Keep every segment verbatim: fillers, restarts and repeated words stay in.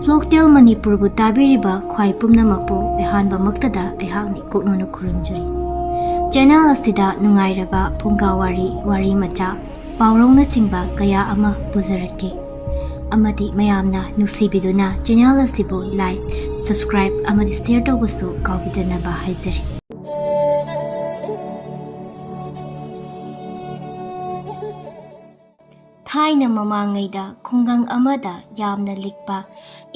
Folktale ꯃꯅꯤꯄꯨꯔꯕꯨ ꯇꯥꯕꯤꯔꯤꯕ ꯈ꯭ꯋꯥꯏ ꯄꯨꯝꯅꯃꯛꯄꯨ ꯑꯍꯥꯟꯕꯃꯛꯇꯗ ꯑꯩꯍꯥꯛꯅ ꯏꯀꯣꯛꯅꯅ ꯈꯨꯔꯨꯝꯖꯔꯤ꯫ ꯆꯦꯅꯦꯜ ꯑꯁꯤꯗ ꯅꯨꯡꯉꯥꯏꯔꯕ ꯐꯨꯡꯒꯥ ꯋꯥꯔꯤ, ꯋꯥꯔꯤ ꯃꯆꯥ, ꯄꯥꯎꯔꯧꯅꯆꯤꯡꯕ ꯀꯌꯥ ꯑꯃ ꯄꯨꯖꯔꯛꯀꯦ꯫ ꯑꯃꯗꯤ ꯃꯌꯥꯝꯅ ꯅꯨꯡꯁꯤꯕꯤꯗꯨꯅ ꯆꯦꯅꯦꯜ ꯑꯁꯤꯕꯨ like, subscribe ꯑꯃꯗꯤ share ꯇꯧꯕꯁꯨ ꯀꯥꯎꯕꯤꯗꯅꯕ ꯍꯥꯏꯖꯔꯤ꯫ ꯊꯥꯏꯅ ꯃꯃꯥꯡꯉꯩꯗ ꯈꯨꯡꯒꯪ ꯑꯃꯗ ꯌꯥꯝꯅ ꯂꯤꯛꯄ,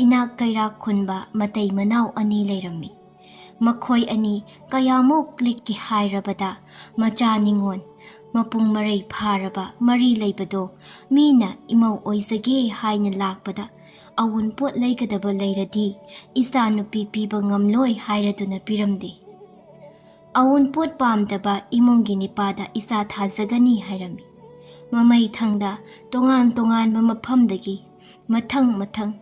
ꯏꯅꯥꯛ ꯀꯩꯔꯥꯛ ꯈꯨꯟꯕ ꯃꯇꯩ ꯃꯅꯥꯎ ꯑꯅꯤ ꯂꯩꯔꯝꯃꯤ꯫ ꯃꯈꯣꯏ ꯑꯅꯤ ꯀꯌꯥꯃꯨꯛ ꯂꯤꯛꯀꯦ ꯍꯥꯏꯔꯕꯗ, ꯃꯆꯥ ꯅꯤꯉꯣꯜ, ꯃꯄꯨꯡ ꯃꯔꯩ ꯐꯥꯔꯕ ꯃꯔꯤ ꯂꯩꯕꯗꯣ, ꯃꯤꯅ ꯏꯃꯧ ꯑꯣꯏꯖꯒꯦ ꯍꯥꯏꯅ ꯂꯥꯛꯄꯗ, ꯑꯋꯨꯟꯄꯣꯠ ꯂꯩꯒꯗꯕ ꯂꯩꯔꯗꯤ ꯏꯆꯥ ꯅꯨꯄꯤ ꯄꯤꯕ ꯉꯝꯂꯣꯏ ꯍꯥꯏꯔꯗꯨꯅ ꯄꯤꯔꯝꯗꯦ꯫ ꯑꯋꯨꯟꯄꯣꯠ ꯄꯥꯝꯗꯕ ꯏꯃꯨꯡꯒꯤ ꯅꯤꯄꯥꯗ ꯏꯆꯥ ꯊꯥꯖꯒꯅꯤ ꯍꯥꯏꯔꯝꯃꯤ꯫ ꯃꯃꯩ ꯊꯪꯗ ꯇꯣꯉꯥꯟ ꯇꯣꯉꯥꯟꯕ ꯃꯐꯝꯗꯒꯤ ꯃꯊꯪ ꯃꯊꯪ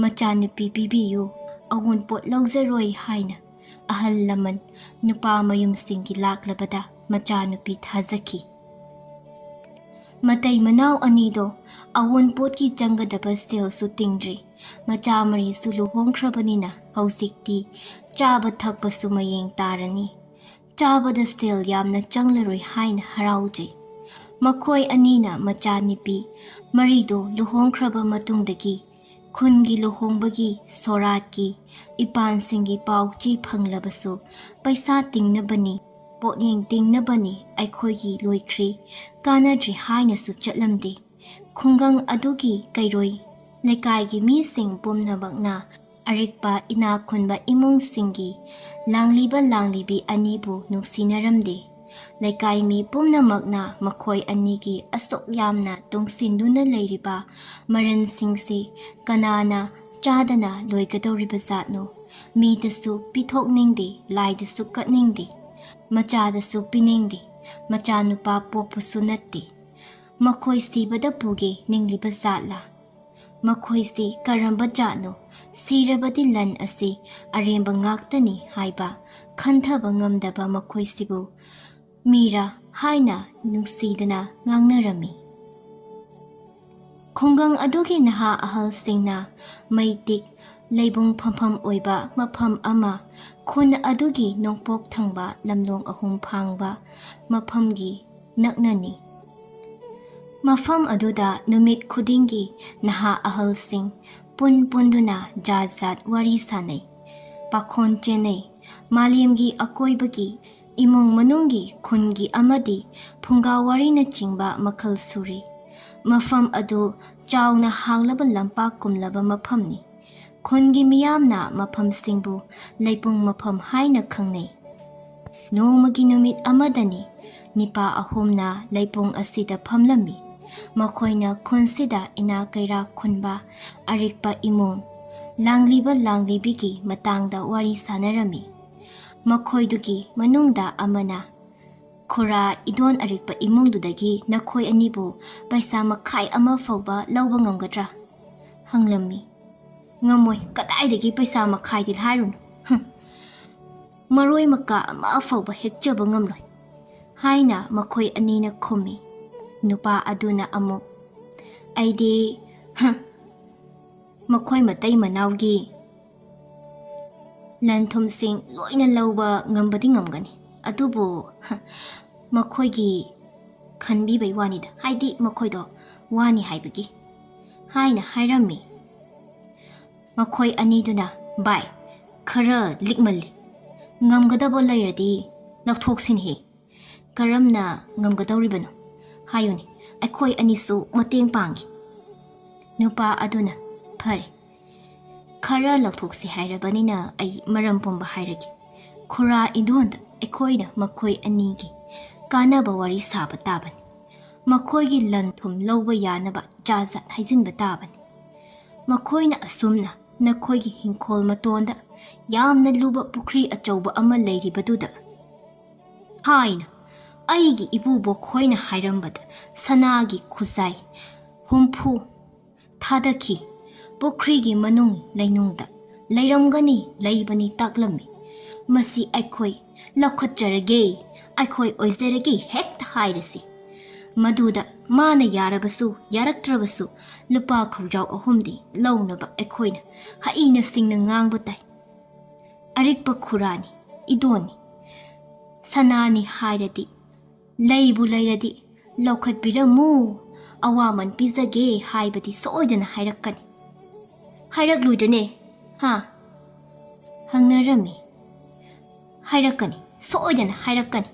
"ꯃꯆꯥꯅꯨꯄꯤ ꯄꯤꯕꯤꯌꯨ, ꯑꯋꯨꯟꯄꯣꯠ ꯂꯧꯖꯔꯣꯏ" ꯍꯥꯏꯅ ꯑꯍꯜ ꯂꯃꯟ ꯅꯨꯄꯥ ꯃꯌꯨꯝꯁꯤꯡꯒꯤ ꯂꯥꯛꯂꯕꯗ ꯃꯆꯥꯅꯨꯄꯤ ꯊꯥꯖꯈꯤ꯫ ꯃꯇꯩ ꯃꯅꯥꯎ ꯑꯅꯤꯗꯣ ꯑꯋꯨꯟꯄꯣꯠꯀꯤ ꯆꯪꯒꯗꯕ ꯁꯦꯜꯁꯨ ꯇꯤꯡꯗ꯭ꯔꯤ꯫ ꯃꯆꯥ ꯃꯔꯤꯁꯨ ꯂꯨꯍꯣꯡꯈ꯭ꯔꯕꯅꯤꯅ ꯍꯧꯖꯤꯛꯇꯤ ꯆꯥꯕ ꯊꯛꯄꯁꯨ ꯃꯌꯦꯡ ꯇꯥꯔꯅꯤ꯫ ꯆꯥꯕꯗ ꯁꯦꯜ ꯌꯥꯝꯅ ꯆꯪꯂꯔꯣꯏ ꯍꯥꯏꯅ ꯍꯔꯥꯎꯖꯩ꯫ ꯃꯈꯣꯏ ꯑꯅꯤꯅ ꯃꯆꯥꯅꯨꯄꯤ ꯃꯔꯤꯗꯣ ꯂꯨꯍꯣꯡꯈ꯭ꯔꯕ ꯃꯇꯨꯡꯗꯒꯤ ꯈꯨꯟꯒꯤ ꯂꯨꯍꯣꯡꯕꯒꯤ, ꯁꯣꯔꯥꯠꯀꯤ, ꯏꯄꯥꯟꯁꯤꯡꯒꯤ ꯄꯥꯎ ꯆꯦ ꯐꯪꯂꯕꯁꯨ ꯄꯩꯁꯥ ꯇꯤꯡꯅꯕꯅꯤ, ꯄꯣꯠꯌꯦꯡ ꯇꯤꯡꯅꯕꯅꯤ, ꯑꯩꯈꯣꯏꯒꯤ ꯂꯣꯏꯈ꯭ꯔꯦ, ꯀꯥꯟꯅꯗ꯭ꯔꯦ ꯍꯥꯏꯅꯁꯨ ꯆꯠꯂꯝꯗꯦ꯫ ꯈꯨꯡꯒꯪ ꯑꯗꯨꯒꯤ ꯀꯩꯔꯣꯏ ꯂꯩꯀꯥꯏꯒꯤ ꯃꯤꯁꯤꯡ ꯄꯨꯝꯅꯃꯛꯅ ꯑꯔꯤꯛꯄ ꯏꯅꯥꯛ ꯈꯨꯟꯕ ꯏꯃꯨꯡꯁꯤꯡꯒꯤ ꯂꯥꯡꯂꯤꯕ ꯂꯥꯡꯂꯤꯕꯤ ꯑꯅꯤꯕꯨ ꯅꯨꯡꯁꯤꯅꯔꯝꯗꯦ꯫ ꯂꯩꯀꯥꯏ ꯃꯤ ꯄꯨꯝꯅꯃꯛꯅ ꯃꯈꯣꯏ ꯑꯅꯤꯒꯤ ꯑꯁꯨꯛ ꯌꯥꯝꯅ ꯇꯨꯡꯁꯤꯟꯗꯨꯅ ꯂꯩꯔꯤꯕ ꯃꯔꯟꯁꯤꯡꯁꯤ ꯀꯅꯥꯅ ꯆꯥꯗꯅ ꯂꯣꯏꯒꯗꯧꯔꯤꯕ ꯖꯥꯠꯅꯣ? ꯃꯤꯗꯁꯨ ꯄꯤꯊꯣꯛꯅꯤꯡꯗꯦ, ꯂꯥꯏꯗꯁꯨ ꯀꯠꯅꯤꯡꯗꯦ, ꯃꯆꯥꯗꯁꯨ ꯄꯤꯅꯤꯡꯗꯦ, ꯃꯆꯥꯅꯨꯄꯥ ꯄꯣꯛꯄꯁꯨ ꯅꯠꯇꯦ꯫ ꯃꯈꯣꯏ ꯁꯤꯕꯗ ꯄꯨꯒꯦ ꯅꯤꯡꯂꯤꯕ ꯖꯥꯠꯂꯥ? ꯃꯈꯣꯏꯁꯤ ꯀꯔꯝꯕ ꯖꯥꯠꯅꯣ? ꯁꯤꯔꯕꯗꯤ ꯂꯟ ꯑꯁꯤ ꯑꯔꯦꯝꯕ ꯉꯥꯛꯇꯅꯤ ꯍꯥꯏꯕ ꯈꯟꯊꯕ ꯉꯝꯗꯕ ꯃꯈꯣꯏꯁꯤꯕꯨ ꯃꯤꯔꯥ ꯍꯥꯏꯅ ꯅꯨꯡꯁꯤꯗꯅ ꯉꯥꯡꯅꯔꯝꯃꯤ꯫ ꯈꯨꯡꯒꯪ ꯑꯗꯨꯒꯤ ꯅꯍꯥ ꯑꯍꯜꯁꯤꯡꯅ ꯃꯩꯇꯤꯛ ꯂꯩꯕꯨꯡ ꯐꯝꯐꯝ ꯑꯣꯏꯕ ꯃꯐꯝ ꯑꯃ, ꯈꯨꯟ ꯑꯗꯨꯒꯤ ꯅꯣꯡꯄꯣꯛ ꯊꯪꯕ ꯂꯝꯂꯣꯡ ꯑꯍꯨꯝ ꯐꯥꯡꯕ ꯃꯐꯝꯒꯤ ꯅꯛꯅꯅꯤ꯫ ꯃꯐꯝ ꯑꯗꯨꯗ ꯅꯨꯃꯤꯠ ꯈꯨꯗꯤꯡꯒꯤ ꯅꯍꯥ ꯑꯍꯜꯁꯤꯡ ꯄꯨꯟ ꯄꯨꯟꯗꯨꯅ ꯖꯥꯠ ꯖꯥꯠ ꯋꯥꯔꯤ ꯁꯥꯅꯩ, ꯄꯥꯈꯣꯟ ꯆꯦꯟꯅꯩ, ꯃꯥꯂꯦꯝꯒꯤ ꯑꯀꯣꯏꯕꯒꯤ, ꯏꯃꯨꯡ ꯃꯅꯨꯡꯒꯤ, ꯈꯨꯟꯒꯤ ꯑꯃꯗꯤ ꯐꯨꯡꯒꯥ ꯋꯥꯔꯤꯅꯆꯤꯡꯕ ꯃꯈꯜ ꯁꯨꯔꯤ꯫ ꯃꯐꯝ ꯑꯗꯨ ꯆꯥꯎꯅ ꯍꯥꯡꯂꯕ ꯂꯝꯄꯥꯛ ꯀꯨꯝꯂꯕ ꯃꯐꯝꯅꯤ꯫ ꯈꯨꯟꯒꯤ ꯃꯤꯌꯥꯝꯅ ꯃꯐꯝꯁꯤꯡꯕꯨ ꯂꯩꯄꯨꯡ ꯃꯐꯝ ꯍꯥꯏꯅ ꯈꯪꯅꯩ꯫ ꯅꯣꯡꯃꯒꯤ ꯅꯨꯃꯤꯠ ꯑꯃꯗꯅꯤ, ꯅꯤꯄꯥ ꯑꯍꯨꯝꯅ ꯂꯩꯄꯨꯡ ꯑꯁꯤꯗ ꯐꯝꯂꯝꯃꯤ꯫ ꯃꯈꯣꯏꯅ ꯈꯨꯟꯁꯤꯗ ꯏꯅꯥ ꯀꯩꯔꯥꯛ ꯈꯨꯟꯕ ꯑꯔꯤꯛꯄ ꯏꯃꯨꯡ, ꯂꯥꯡꯂꯤꯕ ꯂꯥꯡꯂꯤꯕꯤꯒꯤ ꯃꯇꯥꯡꯗ ꯋꯥꯔꯤ ꯁꯥꯟꯅꯔꯝꯃꯤ꯫ ꯃꯈꯣꯏꯗꯨꯒꯤ ꯃꯅꯨꯡꯗ ꯑꯃꯅ, "ꯈꯨꯔꯥ ꯏꯗꯣꯟ ꯑꯔꯤꯛꯄ ꯏꯃꯨꯡꯗꯨꯗꯒꯤ ꯅꯈꯣꯏ ꯑꯅꯤꯕꯨ ꯄꯩꯁꯥ ꯃꯈꯥꯏ ꯑꯃ ꯐꯥꯎꯕ ꯂꯧꯕ ꯉꯝꯒꯗ꯭ꯔꯥ?" ꯍꯪꯂꯝꯃꯤ꯫ "ꯉꯝꯃꯣꯏ, ꯀꯗꯥꯏꯗꯒꯤ ꯄꯩꯁꯥ ꯃꯈꯥꯏꯗꯤ ꯍꯥꯏꯔꯨꯅꯨ꯫ ꯍꯝ꯫ ꯃꯔꯣꯏ ꯃꯀꯥ ꯑꯃ ꯐꯥꯎꯕ ꯍꯦꯛꯆꯕ ꯉꯝꯂꯣꯏ," ꯍꯥꯏꯅ ꯃꯈꯣꯏ ꯑꯅꯤꯅ ꯈꯨꯝꯃꯤ꯫ ꯅꯨꯄꯥ ꯑꯗꯨꯅ ꯑꯃꯨꯛ, "ꯑꯩꯗꯤ, ꯍꯝ, ꯃꯈꯣꯏ ꯃꯇꯩ ꯃꯅꯥꯎꯒꯤ ꯂꯟ ꯊꯨꯝꯁꯤꯡ ꯂꯣꯏꯅ ꯂꯧꯕ ꯉꯝꯕꯗꯤ ꯉꯝꯒꯅꯤ, ꯑꯗꯨꯕꯨ, ꯍ, ꯃꯈꯣꯏꯒꯤ ꯈꯟꯕꯤꯕꯩ ꯋꯥꯅꯤꯗ, ꯍꯥꯏꯗꯤ ꯃꯈꯣꯏꯗꯣ ꯋꯥꯅꯤ ꯍꯥꯏꯕꯒꯤ," ꯍꯥꯏꯅ ꯍꯥꯏꯔꯝꯃꯤ꯫ ꯃꯈꯣꯏ ꯑꯅꯤꯗꯨꯅ, "ꯚꯥꯏ, ꯈꯔ ꯂꯤꯛꯃꯜꯂꯤ, ꯉꯝꯒꯗꯕ ꯂꯩꯔꯗꯤ ꯂꯧꯊꯣꯛꯁꯤꯅꯦꯍꯦ꯫ ꯀꯔꯝꯅ ꯉꯝꯒꯗꯧꯔꯤꯕꯅꯣ? ꯍꯥꯏꯌꯨꯅꯦ, ꯑꯩꯈꯣꯏ ꯑꯅꯤꯁꯨ ꯃꯇꯦꯡ ꯄꯥꯡꯒꯦ꯫" ꯅꯨꯄꯥ ꯑꯗꯨꯅ, "ꯐꯔꯦ, ꯈꯔ ꯂꯧꯊꯣꯛꯁꯤ ꯍꯥꯏꯔꯕꯅꯤꯅ ꯑꯩ ꯃꯔꯝ ꯄꯨꯝꯕ ꯍꯥꯏꯔꯒꯦ꯫ ꯈꯨꯔꯥ ꯏꯗꯣꯟꯗ ꯑꯩꯈꯣꯏꯅ ꯃꯈꯣꯏ ꯑꯅꯤꯒꯤ ꯀꯥꯟꯅꯕ ꯋꯥꯔꯤ ꯁꯥꯕ ꯇꯥꯕꯅꯤ꯫ ꯃꯈꯣꯏꯒꯤ ꯂꯟ ꯊꯨꯝ ꯂꯧꯕ ꯌꯥꯅꯕ ꯖꯥꯠ ꯖꯥꯠ ꯍꯥꯏꯖꯤꯟꯕ ꯇꯥꯕꯅꯤ꯫ ꯃꯈꯣꯏꯅ ꯑꯁꯨꯝꯅ ꯅꯈꯣꯏꯒꯤ ꯍꯤꯡꯈꯣꯜ ꯃꯇꯣꯟꯗ ꯌꯥꯝꯅ ꯂꯨꯕ ꯄꯨꯈ꯭ꯔꯤ ꯑꯆꯧꯕ ꯑꯃ ꯂꯩꯔꯤꯕꯗꯨꯗ ꯍꯥꯏꯅ ꯑꯩꯒꯤ ꯏꯄꯨꯕꯣꯛ ꯈꯣꯏꯅ ꯍꯥꯏꯔꯝꯕꯗ ꯁꯅꯥꯒꯤ ꯈꯨꯖꯥꯏ ꯍꯨꯝꯐꯨ ꯊꯥꯗꯈꯤ꯫ ꯄꯨꯈ꯭ꯔꯤꯒꯤ ꯃꯅꯨꯡ ꯂꯩꯅꯨꯡꯗ ꯂꯩꯔꯝꯒꯅꯤ, ꯂꯩꯕꯅꯤ ꯇꯥꯛꯂꯝꯃꯤ꯫ ꯃꯁꯤ ꯑꯩꯈꯣꯏ ꯂꯧꯈꯠꯆꯔꯒꯦ, ꯑꯩꯈꯣꯏ ꯑꯣꯏꯖꯔꯒꯦ ꯍꯦꯛꯇ ꯍꯥꯏꯔꯁꯤ꯫ ꯃꯗꯨꯗ ꯃꯥꯅ ꯌꯥꯔꯕꯁꯨ ꯌꯥꯔꯛꯇ꯭ꯔꯕꯁꯨ ꯂꯨꯄꯥ ꯈꯧꯖꯥꯎ ꯑꯍꯨꯝꯗꯤ ꯂꯧꯅꯕ ꯑꯩꯈꯣꯏꯅ ꯍꯩꯅ ꯁꯤꯡꯅ ꯉꯥꯡꯕ ꯇꯥꯏ꯫ ꯑꯔꯤꯛꯄ ꯈꯨꯔꯥꯅꯤ, ꯏꯗꯣꯟꯅꯤ, ꯁꯅꯥꯅꯤ ꯍꯥꯏꯔꯗꯤ, ꯂꯩꯕꯨ ꯂꯩꯔꯗꯤ ꯂꯧꯈꯠꯄꯤꯔꯝꯃꯨ, ꯑꯋꯥꯃꯟ ꯄꯤꯖꯒꯦ ꯍꯥꯏꯕꯗꯤ ꯁꯣꯏꯗꯅ ꯍꯥꯏꯔꯛꯀꯅꯤ꯫ ꯍꯥꯏꯔꯛꯂꯣꯏꯗ꯭ꯔꯅꯦ? ꯍꯥ? ꯍꯪꯅꯔꯝꯃꯤ꯫ ꯍꯥꯏꯔꯛꯀꯅꯤ, ꯁꯣꯏꯗꯅ ꯍꯥꯏꯔꯛꯀꯅꯤ꯫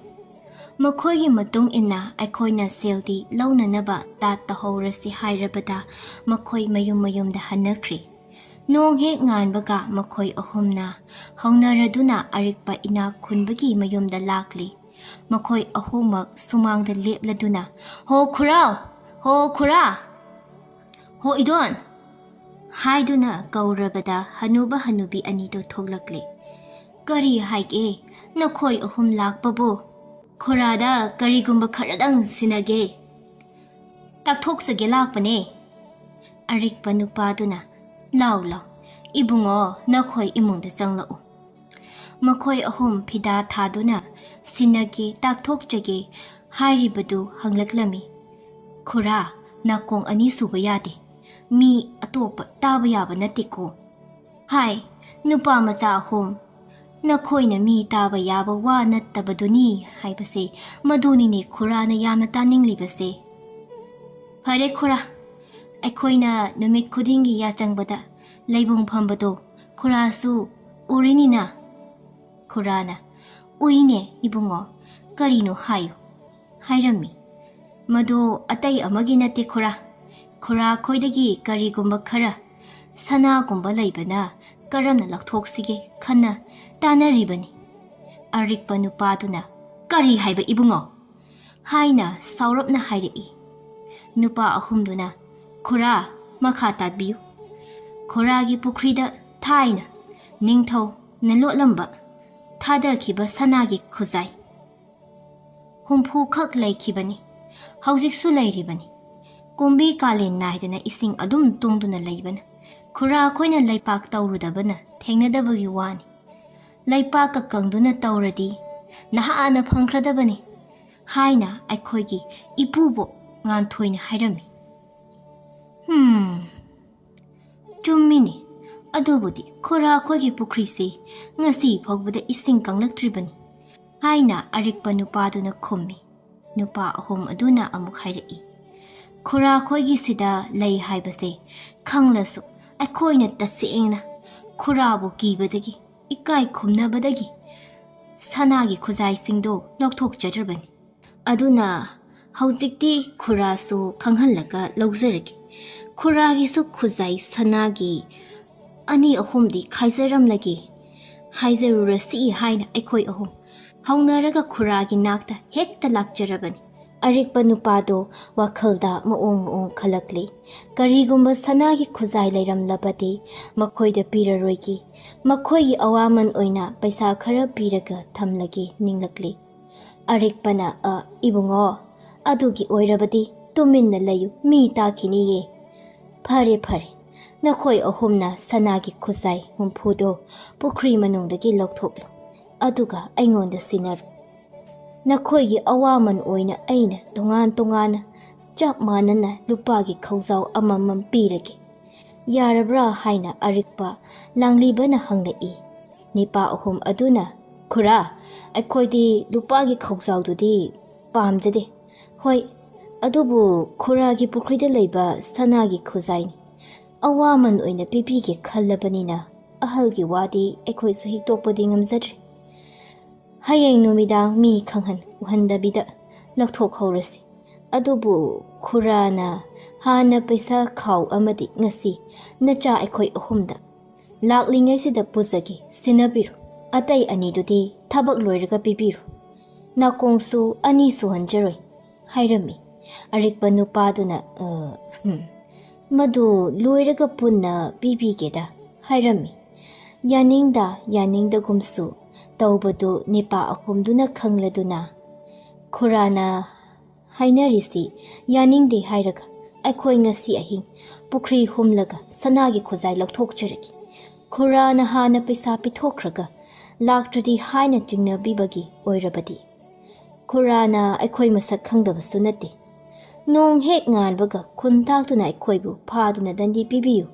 ꯃꯈꯣꯏꯒꯤ ꯃꯇꯨꯡ ꯏꯟꯅ ꯑꯩꯈꯣꯏꯅ ꯁꯦꯜꯗꯤ ꯂꯧꯅꯅꯕ ꯇꯥꯠ ꯇꯧꯍꯧꯔꯁꯤ ꯍꯥꯏꯔꯕꯗ ꯃꯈꯣꯏ ꯃꯌꯨꯝ ꯃꯌꯨꯝꯗ ꯍꯟꯅꯈ꯭ꯔꯦ꯫ ꯅꯣꯡ ꯍꯦꯛ ꯉꯥꯟꯕꯒ ꯃꯈꯣꯏ ꯑꯍꯨꯝꯅ ꯍꯧꯅꯔꯗꯨꯅ ꯑꯔꯤꯛꯄ ꯏꯅꯥꯛ ꯈꯨꯟꯕꯒꯤ ꯃꯌꯨꯝꯗ ꯂꯥꯛꯂꯤ꯫ ꯃꯈꯣꯏ ꯑꯍꯨꯝꯃꯛ ꯁꯨꯃꯥꯡꯗ ꯂꯦꯞꯂꯗꯨꯅ, "ꯍꯣ ꯈꯨꯔꯥ! ꯍꯣ ꯈꯨꯔꯥ! ꯍꯣ ꯏꯗꯣꯟ!" ꯍꯥꯏꯗꯨꯅ ꯀꯧꯔꯕꯗ ꯍꯅꯨꯕ ꯍꯅꯨꯕꯤ ꯑꯅꯤꯗꯨ ꯊꯣꯛꯂꯛꯂꯦ꯫ "ꯀꯔꯤ ꯍꯥꯏꯒꯦ? ꯅꯈꯣꯏ ꯑꯍꯨꯝ ꯂꯥꯛꯄꯕꯨ? ꯈꯨꯔꯥꯗ ꯀꯔꯤꯒꯨꯝꯕ ꯈꯔꯗꯪ ꯁꯤꯟꯅꯒꯦ, ꯇꯥꯛꯊꯣꯛꯆꯒꯦ ꯂꯥꯛꯄꯅꯦ꯫" ꯑꯔꯤꯛꯄ ꯅꯨꯄꯥꯗꯨꯅ, "ꯂꯥꯎ, ꯂꯥꯎ, ꯏꯕꯨꯡꯉꯣ, ꯅꯈꯣꯏ ꯏꯃꯨꯡꯗ ꯆꯪꯂꯛꯎ꯫" ꯃꯈꯣꯏ ꯑꯍꯨꯝ ꯐꯤꯗꯥ ꯊꯥꯗꯨꯅ ꯁꯤꯟꯅꯒꯦ, ꯇꯥꯛꯊꯣꯛꯆꯒꯦ ꯍꯥꯏꯔꯤꯕꯗꯨ ꯍꯪꯂꯛꯂꯝꯃꯤ꯫ "ꯈꯨꯔꯥ, ꯅꯥꯀꯣꯡ ꯑꯅꯤ ꯁꯨꯕ ꯌꯥꯗꯦ꯫ ꯃꯤ ꯑꯇꯣꯞꯄ ꯇꯥꯕ ꯌꯥꯕ ꯅꯠꯇꯦꯀꯣ꯫" "ꯍꯥꯏ, ꯅꯨꯄꯥ ꯃꯆꯥ ꯑꯍꯨꯝ, ꯅꯈꯣꯏꯅ ꯃꯤ ꯇꯥꯕ ꯌꯥꯕ ꯋꯥ ꯅꯠꯇꯕꯗꯨꯅꯤ ꯍꯥꯏꯕꯁꯦ, ꯃꯗꯨꯅꯤꯅꯦ ꯈꯨꯔꯥꯅ ꯌꯥꯝꯅ ꯇꯥꯅꯤꯡꯂꯤꯕꯁꯦ꯫" "ꯐꯔꯦ ꯈꯨꯔꯥ, ꯑꯩꯈꯣꯏꯅ ꯅꯨꯃꯤꯠ ꯈꯨꯗꯤꯡꯒꯤ ꯌꯥꯆꯪꯕꯗ ꯂꯩꯕꯨꯡ ꯐꯝꯕꯗꯣ ꯈꯨꯔꯥꯁꯨ ꯎꯔꯤꯅꯤꯅ꯫" ꯈꯨꯔꯥꯅ, "ꯎꯏꯅꯦ ꯏꯕꯨꯡꯉꯣ, ꯀꯔꯤꯅꯣ ꯍꯥꯏꯌꯨ꯫" ꯍꯥꯏꯔꯝꯃꯤ꯫ "ꯃꯗꯣ ꯑꯇꯩ ꯑꯃꯒꯤ ꯅꯠꯇꯦ ꯈꯨꯔꯥ꯫ ꯈꯨꯔꯥ ꯈꯣꯏꯗꯒꯤ ꯀꯔꯤꯒꯨꯝꯕ ꯈꯔ, ꯁꯅꯥꯒꯨꯝꯕ ꯂꯩꯕꯅ ꯀꯔꯝꯅ ꯂꯧꯊꯣꯛꯁꯤꯒꯦ ꯈꯟꯅ ꯇꯥꯟꯅꯔꯤꯕꯅꯤ꯫" ꯑꯔꯤꯛꯄ ꯅꯨꯄꯥꯗꯨꯅ, "ꯀꯔꯤ ꯍꯥꯏꯕ ꯏꯕꯨꯡꯉꯣ?" ꯍꯥꯏꯅ ꯁꯥꯎꯔꯞꯅ ꯍꯥꯏꯔꯛꯏ꯫ ꯅꯨꯄꯥ ꯑꯍꯨꯝꯗꯨꯅ, "ꯈꯨꯔꯥ, ꯃꯈꯥ ꯇꯥꯕꯤꯌꯨ꯫ ꯈꯨꯔꯥꯒꯤ ꯄꯨꯈ꯭ꯔꯤꯗ ꯊꯥꯏꯅ ꯅꯤꯡꯊꯧꯅ ꯂꯣꯠꯂꯝꯕ ꯊꯥꯗꯈꯤꯕ ꯁꯅꯥꯒꯤ ꯈꯨꯖꯥꯏ ꯍꯨꯝꯐꯨ ꯈꯛ ꯂꯩꯈꯤꯕꯅꯤ꯫ ꯍꯧꯖꯤꯛꯁꯨ ꯂꯩꯔꯤꯕꯅꯤ꯫ ꯀꯨꯝꯕꯤ ꯀꯥꯂꯦꯟ ꯅꯥꯏꯗꯅ ꯏꯁꯤꯡ ꯑꯗꯨꯝ ꯇꯨꯡꯗꯨꯅ ꯂꯩꯕꯅ ꯈꯨꯔꯥ ꯑꯩꯈꯣꯏꯅ ꯂꯩꯄꯥꯛ ꯇꯧꯔꯨꯗꯕꯅ ꯊꯦꯡꯅꯗꯕꯒꯤ ꯋꯥꯅꯤ꯫ ꯂꯩꯄꯥꯛꯀ ꯀꯪꯗꯨꯅ ꯇꯧꯔꯗꯤ ꯅꯍꯥꯟꯅ ꯐꯪꯈ꯭ꯔꯗꯕꯅꯤ꯫ ꯍꯥꯏꯅ ꯑꯩꯈꯣꯏꯒꯤ ꯏꯄꯨꯕꯣꯛ ꯉꯥꯟꯊꯣꯏꯅ ꯍꯥꯏꯔꯝꯃꯤ꯫ "ꯍꯝ, ꯆꯨꯝꯃꯤꯅꯤ꯫ ꯑꯗꯨꯕꯨꯗꯤ ꯈꯨꯔꯥ ꯑꯩꯈꯣꯏꯒꯤ ꯄꯨꯈ꯭ꯔꯤꯁꯤ ꯉꯁꯤ ꯐꯥꯎꯕꯗ ꯏꯁꯤꯡ ꯀꯪꯂꯛꯇ꯭ꯔꯤꯕꯅꯤ" ꯍꯥꯏꯅ ꯑꯔꯤꯛꯄ ꯅꯨꯄꯥꯗꯨꯅ ꯈꯨꯝꯃꯤ꯫ ꯅꯨꯄꯥ ꯑꯍꯨꯝ ꯑꯗꯨꯅ ꯑꯃꯨꯛ ꯍꯥꯏꯔꯛꯏ, "ꯈꯨꯔꯥ ꯑꯩꯈꯣꯏꯒꯤꯁꯤꯗ ꯂꯩ ꯍꯥꯏꯕꯁꯦ ꯈꯪꯂꯁꯨ ꯑꯩꯈꯣꯏꯅ ꯇꯁꯦꯡꯅ ꯈꯨꯔꯥꯕꯨ ꯀꯤꯕꯗꯒꯤ, ꯏꯀꯥꯏ ꯈꯨꯝꯅꯕꯗꯒꯤ ꯁꯅꯥꯒꯤ ꯈꯨꯖꯥꯏꯁꯤꯡꯗꯣ ꯂꯧꯊꯣꯛꯆꯗ꯭ꯔꯕꯅꯤ꯫ ꯑꯗꯨꯅ ꯍꯧꯖꯤꯛꯇꯤ ꯈꯨꯔꯥꯁꯨ ꯈꯪꯍꯜꯂꯒ ꯂꯧꯖꯔꯒꯦ꯫ ꯈꯨꯔꯥꯒꯤꯁꯨ ꯈꯨꯖꯥꯏ ꯁꯅꯥꯒꯤ ꯑꯅꯤ ꯑꯍꯨꯝꯗꯤ ꯈꯥꯏꯖꯔꯝꯂꯒꯦ ꯍꯥꯏꯖꯔꯨꯔꯁꯤ" ꯍꯥꯏꯅ ꯑꯩꯈꯣꯏ ꯑꯍꯨꯝ ꯍꯧꯅꯔꯒ ꯈꯨꯔꯥꯒꯤ ꯅꯥꯛꯇ ꯍꯦꯛꯇ ꯂꯥꯛꯆꯔꯕꯅꯤ꯫ ꯑꯔꯤꯛꯄ ꯅꯨꯄꯥꯗꯣ ꯋꯥꯈꯜꯗ ꯃꯑꯣꯡ ꯃꯑꯣꯡ ꯈꯜꯂꯛꯂꯤ꯫ ꯀꯔꯤꯒꯨꯝꯕ ꯁꯅꯥꯒꯤ ꯈꯨꯖꯥꯏ ꯂꯩꯔꯝꯂꯕꯗꯤ ꯃꯈꯣꯏꯗ ꯄꯤꯔꯔꯣꯏꯒꯦ, ꯃꯈꯣꯏꯒꯤ ꯑꯋꯥꯃꯟ ꯑꯣꯏꯅ ꯄꯩꯁꯥ ꯈꯔ ꯄꯤꯔꯒ ꯊꯝꯂꯒꯦ ꯅꯤꯡꯂꯛꯂꯤ꯫ ꯑꯔꯤꯛꯄꯅ, "ꯑ, ꯏꯕꯨꯡꯉꯣ, ꯑꯗꯨꯒꯤ ꯑꯣꯏꯔꯕꯗꯤ ꯇꯨꯃꯤꯟꯅ ꯂꯩꯌꯨ, ꯃꯤ ꯇꯥꯈꯤꯅꯤꯌꯦ꯫ ꯐꯔꯦ, ꯐꯔꯦ, ꯅꯈꯣꯏ ꯑꯍꯨꯝꯅ ꯁꯅꯥꯒꯤ ꯈꯨꯖꯥꯏ ꯍꯨꯝꯐꯨꯗꯣ ꯄꯨꯈ꯭ꯔꯤ ꯃꯅꯨꯡꯗꯒꯤ ꯂꯧꯊꯣꯛꯂꯨ, ꯑꯗꯨꯒ ꯑꯩꯉꯣꯟꯗ ꯁꯤꯟꯅꯔꯨ꯫ ꯅꯈꯣꯏꯒꯤ ꯑꯋꯥꯃꯟ ꯑꯣꯏꯅ ꯑꯩꯅ ꯇꯣꯉꯥꯟ ꯇꯣꯉꯥꯟꯅ ꯆꯞ ꯃꯥꯟꯅꯅ ꯂꯨꯄꯥꯒꯤ ꯈꯧꯖꯥꯎ ꯑꯃꯃꯝ ꯄꯤꯔꯒꯦ꯫ ꯌꯥꯔꯕ꯭ꯔꯥ?" ꯍꯥꯏꯅ ꯑꯔꯤꯛꯄ ꯂꯥꯡꯂꯤꯕꯅ ꯍꯪꯂꯛꯏ꯫ ꯅꯤꯄꯥ ꯑꯍꯨꯝ ꯑꯗꯨꯅ, "ꯈꯨꯔꯥ, ꯑꯩꯈꯣꯏꯗꯤ ꯂꯨꯄꯥꯒꯤ ꯈꯧꯖꯥꯎꯗꯨꯗꯤ ꯄꯥꯝꯖꯗꯦ꯫ ꯍꯣꯏ, ꯑꯗꯨꯕꯨ ꯈꯨꯔꯥꯒꯤ ꯄꯨꯈ꯭ꯔꯤꯗ ꯂꯩꯕ ꯁꯅꯥꯒꯤ ꯈꯨꯖꯥꯏꯅꯤ꯫ ꯑꯋꯥꯃꯟ ꯑꯣꯏꯅ ꯄꯤꯕꯤꯒꯦ ꯈꯜꯂꯕꯅꯤꯅ ꯑꯍꯜꯒꯤ ꯋꯥꯗꯤ ꯑꯩꯈꯣꯏꯁꯨ ꯍꯤꯛꯇꯣꯛꯄꯗꯤ ꯉꯝꯖꯗ꯭ꯔꯦ꯫ ꯍꯌꯦꯡ ꯅꯨꯃꯤꯗꯥꯡ ꯃꯤ ꯈꯪꯍꯟ ꯎꯍꯟꯗꯕꯤꯗ ꯂꯧꯊꯣꯛꯍꯧꯔꯁꯤ꯫ ꯑꯗꯨꯕꯨ ꯈꯨꯔꯥꯅ ꯍꯥꯟꯅ ꯄꯩꯁꯥ ꯈꯥꯎ ꯑꯃꯗꯤ ꯉꯁꯤ ꯅꯆꯥ ꯑꯩꯈꯣꯏ ꯑꯍꯨꯝꯗ ꯂꯥꯛꯂꯤꯉꯩꯁꯤꯗ ꯄꯨꯖꯒꯦ, ꯁꯤꯟꯅꯕꯤꯔꯣ꯫ ꯑꯇꯩ ꯑꯅꯤꯗꯨꯗꯤ ꯊꯕꯛ ꯂꯣꯏꯔꯒ ꯄꯤꯕꯤꯔꯣ꯫ ꯅꯥꯀꯣꯡꯁꯨ ꯑꯅꯤ ꯁꯨꯍꯟꯖꯔꯣꯏ" ꯍꯥꯏꯔꯝꯃꯤ꯫ ꯑꯔꯤꯛꯄ ꯅꯨꯄꯥꯗꯨꯅ, "ꯑ, ꯍꯝ, ꯃꯗꯨ ꯂꯣꯏꯔꯒ ꯄꯨꯟꯅ ꯄꯤꯕꯤꯒꯦꯗ" ꯍꯥꯏꯔꯝꯃꯤ꯫ ꯌꯥꯅꯤꯡꯗ ꯌꯥꯅꯤꯡꯗꯒꯨꯝꯁꯨ ꯇꯧꯕꯗꯨ ꯅꯤꯄꯥ ꯑꯍꯨꯝꯗꯨꯅ ꯈꯪꯂꯗꯨꯅ, "ꯈꯨꯔꯥꯅ ꯍꯥꯏꯅꯔꯤꯁꯤ ꯌꯥꯅꯤꯡꯗꯦ ꯍꯥꯏꯔꯒ ꯑꯩꯈꯣꯏ ꯉꯁꯤ ꯑꯍꯤꯡ ꯄꯨꯈ꯭ꯔꯤ ꯍꯨꯝꯂꯒ ꯁꯅꯥꯒꯤ ꯈꯨꯖꯥꯏ ꯂꯧꯊꯣꯛꯆꯔꯒꯦ꯫ ꯈꯨꯔꯥꯅ ꯍꯥꯟꯅ ꯄꯩꯁꯥ ꯄꯤꯊꯣꯛꯈ꯭ꯔꯒ ꯂꯥꯛꯇ꯭ꯔꯗꯤ ꯍꯥꯏꯅ ꯆꯤꯡꯅꯕꯤꯕꯒꯤ ꯑꯣꯏꯔꯕꯗꯤ" "ꯈꯨꯔꯥꯅ ꯑꯩꯈꯣꯏ ꯃꯁꯛ ꯈꯪꯗꯕꯁꯨ ꯅꯠꯇꯦ꯫ ꯅꯣꯡ ꯍꯦꯛ ꯉꯥꯟꯕꯒ ꯈꯨꯟ ꯇꯥꯛꯇꯨꯅ ꯑꯩꯈꯣꯏꯕꯨ ꯐꯥꯗꯨꯅ ꯗꯟꯗꯤ ꯄꯤꯕꯤꯌꯨ"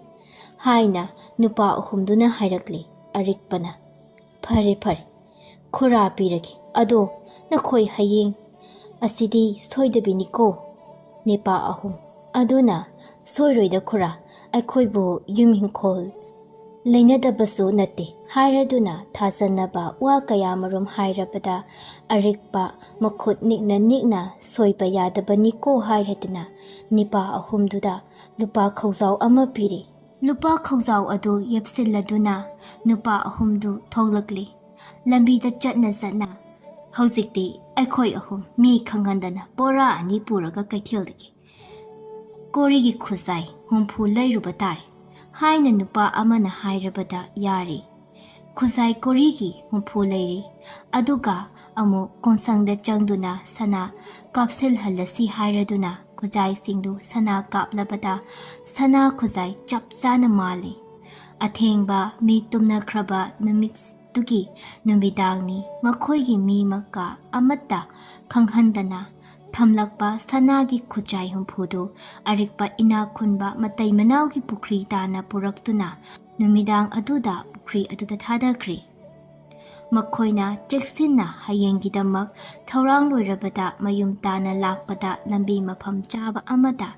ꯍꯥꯏꯅ ꯅꯨꯄꯥ ꯑꯍꯨꯝꯗꯨꯅ ꯍꯥꯏꯔꯛꯂꯦ꯫ ꯑꯔꯤꯛꯄꯅ, "ꯐꯔꯦ, ꯐꯔꯦ, ꯈꯨꯔꯥ ꯄꯤꯔꯒꯦ꯫ ꯑꯗꯣ ꯅꯈꯣꯏ ꯍꯌꯦꯡ ꯑꯁꯤꯗꯤ ꯁꯣꯏꯗꯕꯤꯅꯤꯀꯣ?" ꯅꯤꯄꯥ ꯑꯍꯨꯝ ꯑꯗꯨꯅ, "ꯁꯣꯏꯔꯣꯏꯗ ꯈꯨꯔꯥ, ꯑꯩꯈꯣꯏꯕꯨ ꯌꯨꯝ ꯏꯪꯈꯣꯜ ꯂꯩꯅꯗꯕꯁꯨ ꯅꯠꯇꯦ" ꯍꯥꯏꯔꯗꯨꯅ ꯊꯥꯖꯅꯕ ꯋꯥ ꯀꯌꯥꯃꯔꯨꯝ ꯍꯥꯏꯔꯕꯗ, ꯑꯔꯤꯛꯄ ꯃꯈꯨꯠ ꯅꯤꯛꯅ ꯅꯤꯛꯅ "ꯁꯣꯏꯕ ꯌꯥꯗꯕꯅꯤꯀꯣ" ꯍꯥꯏꯔꯗꯨꯅ ꯅꯤꯄꯥ ꯑꯍꯨꯝꯗꯨꯗ ꯂꯨꯄꯥ ꯈꯧꯖꯥꯎ ꯑꯃ ꯄꯤꯔꯦ꯫ ꯂꯨꯄꯥ ꯈꯧꯖꯥꯎ ꯑꯗꯨ ꯌꯦꯞꯁꯤꯜꯂꯗꯨꯅ ꯅꯨꯄꯥ ꯑꯍꯨꯝꯗꯨ ꯊꯣꯛꯂꯛꯂꯤ꯫ ꯂꯝꯕꯤꯗ ꯆꯠꯅ ꯆꯠꯅ, "ꯍꯧꯖꯤꯛꯇꯤ ꯑꯩꯈꯣꯏ ꯑꯍꯨꯝ ꯃꯤ ꯈꯪꯍꯟꯗꯅ ꯕꯣꯔꯥ ꯑꯅꯤ ꯄꯨꯔꯒ ꯀꯩꯊꯦꯜꯗꯒꯤ ꯀꯣꯔꯤꯒꯤ ꯈꯨꯖꯥꯏ ꯍꯨꯝꯐꯨ ꯂꯩꯔꯨꯕ ꯇꯥꯔꯦ" ꯍꯥꯏꯅ ꯅꯨꯄꯥ ꯑꯃꯅ ꯍꯥꯏꯔꯕꯗ ꯌꯥꯔꯦ꯫ ꯈꯨꯖꯥꯏ ꯀꯣꯔꯤꯒꯤ ꯍꯨꯝꯐꯨ ꯂꯩꯔꯦ꯫ ꯑꯗꯨꯒ ꯑꯃꯨꯛ ꯀꯣꯟꯁꯪꯗ ꯆꯪꯗꯨꯅ ꯁꯅꯥ ꯀꯥꯞꯁꯤꯜꯍꯜꯂꯁꯤ ꯍꯥꯏꯔꯗꯨꯅ ꯈꯨꯖꯥꯏꯁꯤꯡꯗꯨ ꯁꯅꯥ ꯀꯥꯞꯂꯕꯗ ꯁꯅꯥ ꯈꯨꯖꯥꯏ ꯆꯞ ꯆꯥꯅ ꯃꯥꯜꯂꯤ꯫ ꯑꯊꯦꯡꯕ ꯃꯤ ꯇꯨꯝꯅꯈ꯭ꯔꯕ ꯅꯨꯃꯤꯠꯇꯨꯒꯤ ꯅꯨꯃꯤꯗꯥꯡꯅꯤ꯫ ꯃꯈꯣꯏꯒꯤ ꯃꯤ ꯃꯀꯥ ꯑꯃꯠꯇ ꯈꯪꯍꯟꯗꯅ ꯊꯝꯂꯛꯄ ꯁꯅꯥꯒꯤ ꯈꯨꯖꯥꯏ ꯍꯨꯝꯐꯨꯗꯨ ꯑꯔꯤꯛꯄ ꯏꯅꯥꯛ ꯈꯨꯟꯕ ꯃꯇꯩ ꯃꯅꯥꯎꯒꯤ ꯄꯨꯈ꯭ꯔꯤ ꯇꯥꯟꯅ ꯄꯨꯔꯛꯇꯨꯅ ꯅꯨꯃꯤꯗꯥꯡ ꯑꯗꯨꯗ ꯄꯨꯈ꯭ꯔꯤ ꯑꯗꯨꯗ ꯊꯥꯗꯈ꯭ꯔꯤ꯫ ꯃꯈꯣꯏꯅ ꯆꯦꯛꯁꯤꯟꯅ ꯍꯌꯦꯡꯒꯤꯗꯃꯛ ꯊꯧꯔꯥꯡ ꯂꯣꯏꯔꯕꯗ ꯃꯌꯨꯝ ꯇꯥꯟꯅ ꯂꯥꯛꯄꯗ ꯂꯝꯕꯤ ꯃꯐꯝ ꯆꯥꯕ ꯑꯃꯗ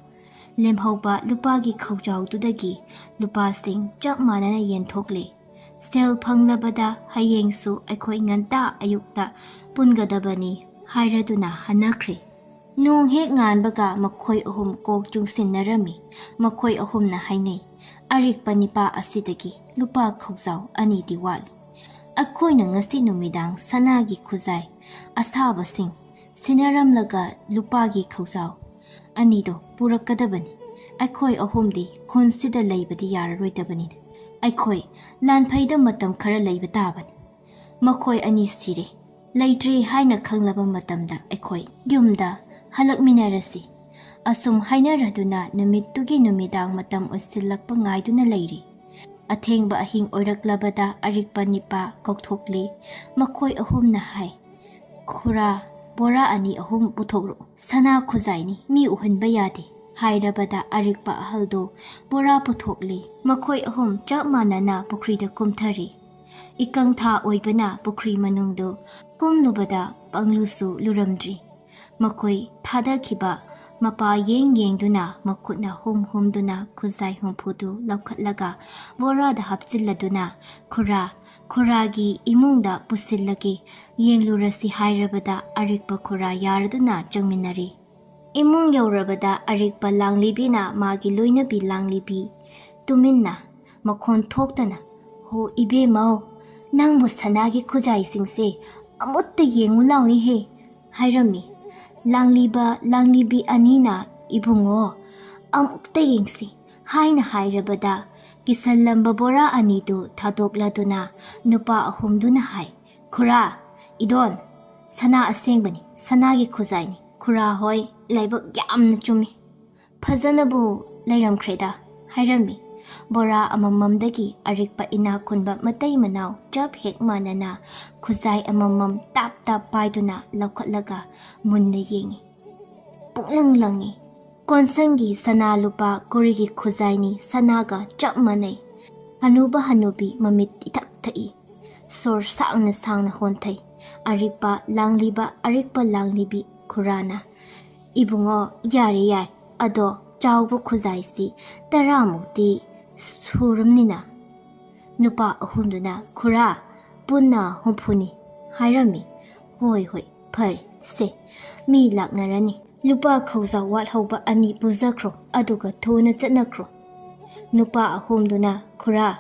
ꯂꯦꯝꯍꯧꯕ ꯂꯨꯄꯥꯒꯤ ꯈꯧꯖꯥꯎꯗꯨꯗꯒꯤ ꯂꯨꯄꯥꯁꯤꯡ ꯆꯞ ꯃꯥꯟꯅꯅ ꯌꯦꯟꯊꯣꯛꯂꯦ꯫ "ꯁꯦꯜ ꯐꯪꯂꯕꯗ ꯍꯌꯦꯡꯁꯨ ꯑꯩꯈꯣꯏ ꯉꯟꯇꯥ ꯑꯌꯨꯛꯇ ꯄꯨꯟꯒꯗꯕꯅꯤ" ꯍꯥꯏꯔꯗꯨꯅ ꯍꯟꯅꯈ꯭ꯔꯦ꯫ ꯅꯣꯡ ꯍꯦꯛ ꯉꯥꯟꯕꯒ ꯃꯈꯣꯏ ꯑꯍꯨꯝ ꯀꯣꯛ ꯆꯨꯡꯁꯤꯟꯅꯔꯝꯃꯤ꯫ ꯃꯈꯣꯏ ꯑꯍꯨꯝꯅ ꯍꯥꯏꯅꯩ, "ꯑꯔꯤꯛꯄ ꯅꯤꯄꯥ ꯑꯁꯤꯗꯒꯤ ꯂꯨꯄꯥ ꯈꯧꯖꯥꯎ ꯑꯅꯤꯗꯤ ꯋꯥꯠꯂꯤ꯫ ꯑꯩꯈꯣꯏꯅ ꯉꯁꯤ ꯅꯨꯃꯤꯗꯥꯡ ꯁꯅꯥꯒꯤ ꯈꯨꯖꯥꯏ ꯑꯁꯥꯕꯁꯤꯡ ꯁꯤꯟꯅꯔꯝꯂꯒ ꯂꯨꯄꯥꯒꯤ ꯈꯧꯖꯥꯎ ꯑꯅꯤꯗꯣ ꯄꯨꯔꯛꯀꯗꯕꯅꯤ꯫ ꯑꯩꯈꯣꯏ ꯑꯍꯨꯝꯗꯤ ꯈꯨꯟꯁꯤꯗ ꯂꯩꯕꯗꯤ ꯌꯥꯔꯔꯣꯏꯗꯕꯅꯤꯅ ꯑꯩꯈꯣꯏ ꯂꯥꯟꯐꯩꯗ ꯃꯇꯝ ꯈꯔ ꯂꯩꯕ ꯇꯥꯕꯅꯤ꯫ ꯃꯈꯣꯏ ꯑꯅꯤ ꯁꯤꯔꯦ, ꯂꯩꯇ꯭ꯔꯦ ꯍꯥꯏꯅ ꯈꯪꯂꯕ ꯃꯇꯝꯗ ꯑꯩꯈꯣꯏ ꯌꯨꯝꯗ ꯍꯜꯂꯛꯃꯤꯟꯅꯔꯁꯤ"꯫ ꯑꯁꯨꯝ ꯍꯥꯏꯅꯔꯗꯨꯅ ꯅꯨꯃꯤꯠꯇꯨꯒꯤ ꯅꯨꯃꯤꯗꯥꯡ ꯃꯇꯝ ꯑꯣꯏꯁꯤꯜꯂꯛꯄ ꯉꯥꯏꯗꯨꯅ ꯂꯩꯔꯤ꯫ ꯑꯊꯦꯡꯕ ꯑꯍꯤꯡ ꯑꯣꯏꯔꯛꯂꯕꯗ ꯑꯔꯤꯛꯄ ꯅꯤꯄꯥ ꯀꯧꯊꯣꯛꯂꯤ꯫ ꯃꯈꯣꯏ ꯑꯍꯨꯝꯅ ꯍꯥꯏ, "ꯈꯨꯔꯥ, "ꯕꯣꯔꯥ ꯑꯅꯤ ꯑꯍꯨꯝ ꯄꯨꯊꯣꯛꯔꯛꯎ, ꯁꯅꯥ ꯈꯨꯖꯥꯏꯅꯤ, ꯃꯤ ꯎꯍꯟꯕ ꯌꯥꯗꯦ" ꯍꯥꯏꯔꯕꯗ ꯑꯔꯤꯛꯄ ꯑꯍꯜꯗꯣ ꯕꯣꯔꯥ ꯄꯨꯊꯣꯛꯂꯦ꯫ ꯃꯈꯣꯏ ꯑꯍꯨꯝ ꯆꯞ ꯃꯥꯟꯅꯅ ꯄꯨꯈ꯭ꯔꯤꯗ ꯀꯨꯝꯊꯔꯤ꯫ ꯏꯀꯪ ꯊꯥ ꯑꯣꯏꯕꯅ ꯄꯨꯈ꯭ꯔꯤ ꯃꯅꯨꯡꯗꯨ ꯀꯨꯝꯂꯨꯕꯗ ꯄꯪꯂꯨꯁꯨ ꯂꯨꯔꯝꯗ꯭ꯔꯤ꯫ ꯃꯈꯣꯏ ꯊꯥꯗꯈꯤꯕ ꯃꯄꯥ ꯌꯦꯡ ꯌꯦꯡꯗꯨꯅ ꯃꯈꯨꯠꯅ ꯍꯨꯝ ꯍꯨꯝꯗꯨꯅ ꯈꯨꯖꯥꯏ ꯍꯨꯝꯐꯨꯗꯨ ꯂꯧꯈꯠꯂꯒ ꯕꯣꯔꯥꯗ ꯍꯥꯞꯆꯤꯜꯂꯗꯨꯅ, "ꯈꯨꯔꯥ, ꯈꯨꯔꯥꯒꯤ ꯏꯃꯨꯡꯗ ꯄꯨꯁꯤꯜꯂꯒꯦ, ꯌꯦꯡꯂꯨꯔꯁꯤ" ꯍꯥꯏꯔꯕꯗ ꯑꯔꯤꯛꯄ ꯈꯨꯔꯥ ꯌꯥꯔꯗꯨꯅ ꯆꯪꯃꯤꯟꯅꯔꯤ꯫ ꯏꯃꯨꯡ ꯌꯧꯔꯕꯗ ꯑꯔꯤꯛꯄ ꯂꯥꯡꯂꯤꯕꯤꯅ ꯃꯥꯒꯤ ꯂꯣꯏꯅꯕꯤ ꯂꯥꯡꯂꯤꯕꯤ ꯇꯨꯃꯤꯟꯅ ꯃꯈꯣꯟ ꯊꯣꯛꯇꯅ, "ꯍꯣ ꯏꯕꯦꯝꯃꯧ, ꯅꯪꯕꯨ ꯁꯅꯥꯒꯤ ꯈꯨꯖꯥꯏꯁꯤꯡꯁꯦ ꯑꯃꯨꯛꯇ ꯌꯦꯡꯉꯨ ꯂꯥꯎꯅꯤꯍꯦ" ꯍꯥꯏꯔꯝꯃꯤ꯫ ꯂꯥꯡꯂꯤꯕ ꯂꯥꯡꯂꯤꯕꯤ ꯑꯅꯤꯅ, "ꯏꯕꯨꯡꯉꯣ, ꯑꯃꯨꯛꯇ ꯌꯦꯡꯁꯤ" ꯍꯥꯏꯅ ꯍꯥꯏꯔꯕꯗ ꯀꯤꯁꯜꯂꯝꯕ ꯕꯣꯔꯥ ꯑꯅꯤꯗꯨ ꯊꯥꯗꯣꯛꯂꯗꯨꯅ ꯅꯨꯄꯥ ꯑꯍꯨꯝꯗꯨꯅ ꯍꯥꯏ, "ꯈꯨꯔꯥ, ꯏꯗꯣꯟ, ꯁꯅꯥ ꯑꯁꯦꯡꯕꯅꯤ, ꯁꯅꯥꯒꯤ ꯈꯨꯖꯥꯏꯅꯤ꯫ ꯈꯨꯔꯥ ꯍꯣꯏ ꯂꯥꯏꯕꯛ ꯌꯥꯝꯅ ꯆꯨꯝꯃꯤ꯫ ꯐꯖꯅꯕꯨ ꯂꯩꯔꯝꯈ꯭ꯔꯦꯗ" ꯍꯥꯏꯔꯝꯃꯤ꯫ ꯕꯣꯔꯥ ꯑꯃꯃꯝꯗꯒꯤ ꯑꯔꯤꯛꯄ ꯏꯅꯥꯛ ꯈꯨꯟꯕ ꯃꯇꯩ ꯃꯅꯥꯎ ꯆꯞ ꯍꯦꯛ ꯃꯥꯟꯅꯅ ꯈꯨꯖꯥꯏ ꯑꯃꯃꯝ ꯇꯥꯞ ꯇꯥꯞ ꯄꯥꯏꯗꯨꯅ ꯂꯧꯈꯠꯂꯒ ꯃꯨꯟꯅ ꯌꯦꯡꯉꯤ꯫ ꯄꯨꯛꯂꯪ ꯂꯪꯉꯤ꯫ ꯀꯣꯟꯁꯪꯒꯤ ꯁꯅꯥ ꯂꯨꯄꯥ ꯀꯣꯔꯤꯒꯤ ꯈꯨꯖꯥꯏꯅꯤ, ꯁꯅꯥꯒ ꯆꯞ ꯃꯥꯟꯅꯩ꯫ ꯍꯅꯨꯕ ꯍꯅꯨꯕꯤ ꯃꯃꯤꯠ ꯏꯊꯛ ꯊꯛꯏ꯫ ꯁꯣꯔ ꯁꯥꯡꯅ ꯁꯥꯡꯅ ꯍꯣꯟꯊꯩ꯫ ꯑꯔꯤꯛꯄ ꯂꯥꯡꯂꯤꯕ, ꯑꯔꯤꯛꯄ ꯂꯥꯡꯂꯤꯕꯤ ꯈꯨꯔꯥꯅ, "ꯏꯕꯨꯡꯉꯣ, ꯌꯥꯔꯦ ꯌꯥꯔꯦ, ꯑꯗꯣ ꯆꯥꯎꯕ ꯈꯨꯖꯥꯏꯁꯤ ꯇꯔꯥꯃꯨꯛꯇꯤ ꯁꯨꯔꯝꯅꯤꯅ?" ꯅꯨꯄꯥ ꯑꯍꯨꯝꯗꯨꯅ, "ꯈꯨꯔꯥ, ꯄꯨꯟꯅ ꯍꯨꯝꯐꯨꯅꯤ" ꯍꯥꯏꯔꯝꯃꯤ꯫ "ꯍꯣꯏ ꯍꯣꯏ, ꯐꯔꯦ ꯁꯦ, ꯃꯤ ꯂꯥꯛꯅꯔꯅꯤ꯫ ꯂꯨꯄꯥ ꯈꯧꯖꯥꯎ ꯋꯥꯠꯍꯧꯕ ꯑꯅꯤ ꯄꯨꯖꯈ꯭ꯔꯣ, ꯑꯗꯨꯒ ꯊꯨꯅ ꯆꯠꯅꯈ꯭ꯔꯣ"꯫ ꯅꯨꯄꯥ ꯑꯍꯨꯝꯗꯨꯅ, "ꯈꯨꯔꯥ,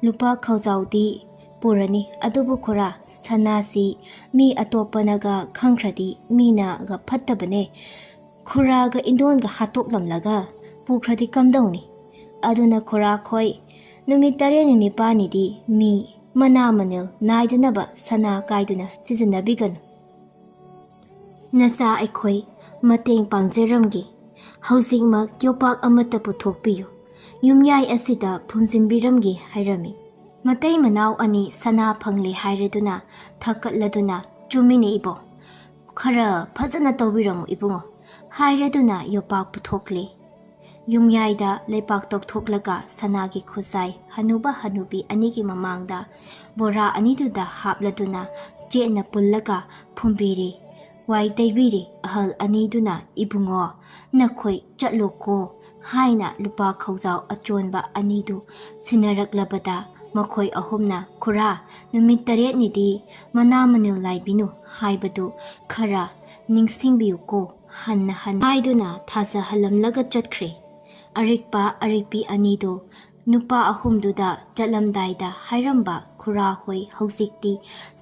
ꯂꯨꯄꯥ ꯈꯧꯖꯥꯎꯗꯤ ꯄꯨꯔꯅꯤ, ꯑꯗꯨꯕꯨ ꯈꯨꯔꯥ, ꯁꯅꯥꯁꯤ ꯃꯤ ꯑꯇꯣꯞꯄꯅꯒ ꯈꯪꯈ꯭ꯔꯗꯤ ꯃꯤꯅꯒ ꯐꯠꯇꯕꯅꯦ꯫ ꯈꯨꯔꯥꯒ ꯏꯟꯗꯣꯟꯒ ꯍꯥꯠꯇꯣꯛꯂꯝꯂꯒ ꯄꯨꯈ꯭ꯔꯗꯤ ꯀꯝꯗꯧꯅꯤ? ꯑꯗꯨꯅ ꯈꯨꯔꯥ ꯈꯣꯏ, ꯅꯨꯃꯤꯠ ꯇꯔꯦꯠꯅꯤ ꯅꯤꯄꯥꯜꯅꯤꯗꯤ ꯃꯤ ꯃꯅꯥ ꯃꯅꯤꯜ ꯅꯥꯏꯗꯅꯕ ꯁꯅꯥ ꯀꯥꯏꯗꯨꯅ ꯁꯤꯖꯤꯟꯅꯕꯤꯒꯅꯨ꯫ ꯅꯆꯥ ꯑꯩꯈꯣꯏ ꯃꯇꯦꯡ ꯄꯥꯡꯖꯔꯝꯒꯦ꯫ ꯍꯧꯖꯤꯛꯃꯛ ꯌꯣꯄꯥꯛ ꯑꯃꯠꯇ ꯄꯨꯊꯣꯛꯄꯤꯌꯨ꯫ ꯌꯨꯝꯌꯥꯏ ꯑꯁꯤꯗ ꯐꯨꯝꯖꯤꯟꯕꯤꯔꯝꯒꯦ" ꯍꯥꯏꯔꯝꯃꯤ꯫ ꯃꯇꯩ ꯃꯅꯥꯎ ꯑꯅꯤ ꯁꯅꯥ ꯐꯪꯂꯦ ꯍꯥꯏꯔꯗꯨꯅ ꯊꯛꯀꯠꯂꯗꯨꯅ, "ꯆꯨꯝꯃꯤꯅꯦ ꯏꯕꯣ꯫ "ꯈꯔ ꯐꯖꯅ ꯇꯧꯕꯤꯔꯝꯃꯨ ꯏꯕꯨꯡꯉꯣ" ꯍꯥꯏꯔꯗꯨꯅ ꯌꯣꯄꯥꯛ ꯄꯨꯊꯣꯛꯂꯦ꯫ ꯌꯨꯝꯌꯥꯏꯗ ꯂꯩꯄꯥꯛ ꯇꯧꯊꯣꯛꯂꯒ ꯁꯅꯥꯒꯤ ꯈꯨꯖꯥꯏ ꯍꯅꯨꯕ ꯍꯅꯨꯕꯤ ꯑꯅꯤꯒꯤ ꯃꯃꯥꯡꯗ ꯕꯣꯔꯥ ꯑꯅꯤꯗꯨꯗ ꯍꯥꯞꯂꯗꯨꯅ ꯆꯦꯠꯅ ꯄꯨꯜꯂꯒ ꯐꯨꯝꯕꯤꯔꯦ꯫ ꯋꯥꯏ ꯇꯩꯕꯤꯔꯦ꯫ ꯑꯍꯜ ꯑꯅꯤꯗꯨꯅ "ꯏꯕꯨꯡꯉꯣ, ꯅꯈꯣꯏ ꯆꯠꯂꯣꯀꯣ" ꯍꯥꯏꯅ ꯂꯨꯄꯥ ꯈꯧꯖꯥꯎ ꯑꯆꯣꯟꯕ ꯑꯅꯤꯗꯨ ꯁꯤꯟꯅꯔꯛꯂꯕꯗ, ꯃꯈꯣꯏ ꯑꯍꯨꯝꯅ "ꯈꯨꯔꯥ, ꯅꯨꯃꯤꯠ ꯇꯔꯦꯠꯅꯤꯗꯤ ꯃꯅꯥ ꯃꯅꯤꯜ ꯂꯥꯏꯕꯤꯅꯨ" ꯍꯥꯏꯕꯗꯨ ꯈꯔ ꯅꯤꯡꯁꯤꯡꯕꯤꯌꯨꯀꯣ" ꯍꯟꯅ ꯍꯟꯅ ꯍꯥꯏꯗꯨꯅ ꯊꯥꯖꯍꯜꯂꯝꯂꯒ ꯆꯠꯈ꯭ꯔꯦ꯫ ꯑꯔꯤꯛꯄ ꯑꯔꯤꯛꯄꯤ ꯑꯅꯤꯗꯨ ꯅꯨꯄꯥ ꯑꯍꯨꯝꯗꯨꯗ ꯆꯠꯂꯝꯗꯥꯏꯗ ꯍꯥꯏꯔꯝꯕ "ꯈꯨꯔꯥ ꯍꯣꯏ, ꯍꯧꯖꯤꯛꯇꯤ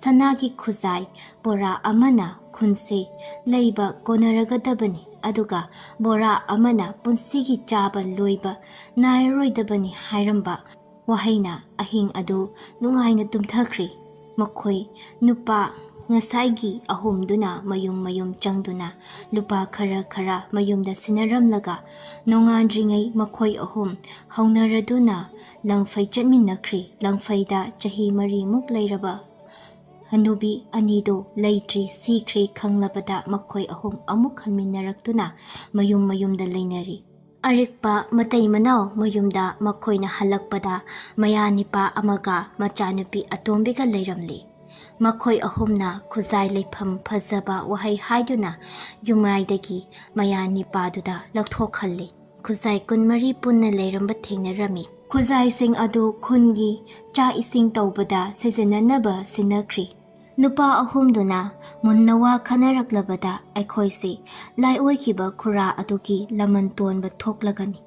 ꯁꯅꯥꯒꯤ ꯈꯨꯖꯥꯏ ꯕꯣꯔꯥ ꯑꯃꯅ ꯈꯨꯟꯁꯦ ꯂꯩꯕ ꯀꯣꯟꯅꯔꯒꯗꯕꯅꯤ, ꯑꯗꯨꯒ ꯕꯣꯔꯥ ꯑꯃꯅ ꯄꯨꯟꯁꯤꯒꯤ ꯆꯥꯕ ꯂꯣꯏꯕ ꯅꯥꯏꯔꯔꯣꯏꯗꯕꯅꯤ" ꯍꯥꯏꯔꯝꯕ ꯋꯥꯍꯩꯅ ꯑꯍꯤꯡ ꯑꯗꯨ ꯅꯨꯡꯉꯥꯏꯅ ꯇꯨꯝꯊꯈ꯭ꯔꯦ꯫ ꯃꯈꯣꯏ ꯅꯨꯄꯥ ꯉꯁꯥꯏꯒꯤ ꯑꯍꯨꯝꯗꯨꯅ ꯃꯌꯨꯝ ꯃꯌꯨꯝ ꯆꯪꯗꯨꯅ ꯂꯨꯄꯥ ꯈꯔ ꯈꯔ ꯃꯌꯨꯝꯗ ꯁꯤꯟꯅꯔꯝꯂꯒ, ꯅꯣꯡꯉꯥꯟꯗ꯭ꯔꯤꯉꯩ ꯃꯈꯣꯏ ꯑꯍꯨꯝ ꯍꯧꯅꯔꯗꯨꯅ ꯂꯪꯐꯩ ꯆꯠꯃꯤꯟꯅꯈ꯭ꯔꯦ꯫ ꯂꯪꯐꯩꯗ ꯆꯍꯤ ꯃꯔꯤꯃꯨꯛ ꯂꯩꯔꯕ ꯍꯅꯨꯕꯤ ꯑꯅꯤꯗꯨ ꯂꯩꯇ꯭ꯔꯤ, ꯁꯤꯈ꯭ꯔꯦ ꯈꯪꯂꯕꯗ ꯃꯈꯣꯏ ꯑꯍꯨꯝ ꯑꯃꯨꯛ ꯍꯟꯃꯤꯟꯅꯔꯛꯇꯨꯅ ꯃꯌꯨꯝ ꯃꯌꯨꯝꯗ ꯂꯩꯅꯔꯤ꯫ ꯑꯔꯤꯛꯄ ꯃꯇꯩ ꯃꯅꯥꯎ ꯃꯌꯨꯝꯗ ꯃꯈꯣꯏꯅ ꯍꯜꯂꯛꯄꯗ ꯃꯌꯥ ꯅꯤꯄꯥ ꯑꯃꯒ ꯃꯆꯥꯅꯨꯄꯤ ꯑꯇꯣꯝꯕꯤꯒ ꯂꯩꯔꯝꯂꯤ꯫ ꯃꯈꯣꯏ ꯑꯍꯨꯝꯅ ꯈꯨꯖꯥꯏ ꯂꯩꯐꯝ ꯐꯖꯕ ꯋꯥꯍꯩ ꯍꯥꯏꯗꯨꯅ ꯌꯨꯝꯌꯥꯏꯗꯒꯤ ꯃꯌꯥ ꯅꯤꯄꯥꯗꯨꯗ ꯂꯧꯊꯣꯛꯍꯜꯂꯤ꯫ ꯈꯨꯖꯥꯏ ꯀꯨꯟꯃꯔꯤ ꯄꯨꯟꯅ ꯂꯩꯔꯝꯕ ꯊꯦꯡꯅꯔꯝꯃꯤ꯫ ꯈꯨꯖꯥꯏꯁꯤꯡ ꯑꯗꯨ ꯈꯨꯟꯒꯤ ꯆꯥꯛ ꯏꯁꯤꯡ ꯇꯧꯕꯗ ꯁꯤꯖꯤꯟꯅꯅꯕ ꯁꯤꯟꯅꯈ꯭ꯔꯤ꯫ ꯅꯨꯄꯥ ꯑꯍꯨꯝꯗꯨꯅ ꯃꯨꯟꯅ ꯋꯥ ꯈꯟꯅꯔꯛꯂꯕꯗ, "ꯑꯩꯈꯣꯏꯁꯦ ꯂꯥꯏ ꯑꯣꯏꯈꯤꯕ ꯈꯨꯔꯥ ꯑꯗꯨꯒꯤ ꯂꯃꯟ ꯇꯣꯟꯕ ꯊꯣꯛꯂꯒꯅꯤ꯫